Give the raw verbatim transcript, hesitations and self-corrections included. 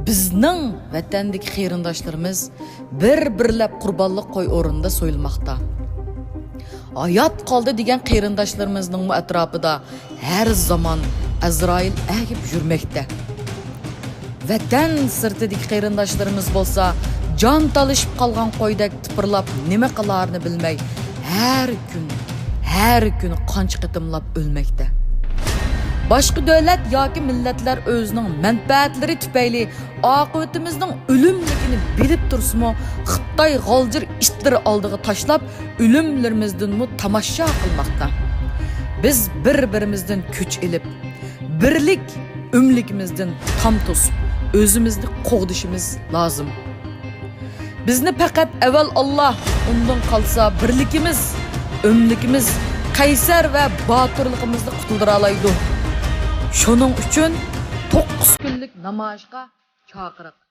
بىزنىڭ ۋەتەندىكى قېرىنداشلىرىمىز بىر-بىرلەپ قۇربانلىق قوي ئورنىدا سويۇلماقتا. ھايات قالدى دېگەن قېرىنداشلىرىمىزنىڭمۇ ئەتراپىدا ھەر زامان ئەزرائىل ئەگىپ يۈرمەكتە. ۋەتەن سىرتىدىكى قېرىنداشلىرىمىز بولسا جان تالىشىپ قالغان قويدەك تىپىرلاپ نېمە قىلارىنى بىلمەي ھەر كۈن، ھەر كۈن قانچە قېتىملاپ ئۆلمەكتە. باشقا دۆلەت ياكى مىللەتلەر ئۆزىنىڭ مەنپەئەتلىرى تۈپەيلى ئاقىۋىتىمىزنىڭ ئۆلۈملۈكىنى بىلىپ تۇرسىمۇ، خىتاي غالجىر ئىتلىرى ئالدىغا تاشلاپ، ئۆلۈملىرىمىزدىنمۇ تاماشا قىلماقتا. بىز بىر-بىرىمىزدىن كۈچ ئېلىپ، بىرلىك ئۆملۈكىمىزدىن تام توسۇپ، ئۆزىمىزنى قوغدىشىمىز لازىم. بىزنى پەقەت ئەۋۋەل ئاللا، ئۇندىن قالسا بىرلىكىمىز، ئۆملۈكىمىز، قەيسەر ۋە باتۇرلۇقىمىزنى قۇتۇلدۇرالايدۇ. شۇنىڭ ئۈچۈن توققۇز كۈنلۈك نامايىشقا چاقىرىق.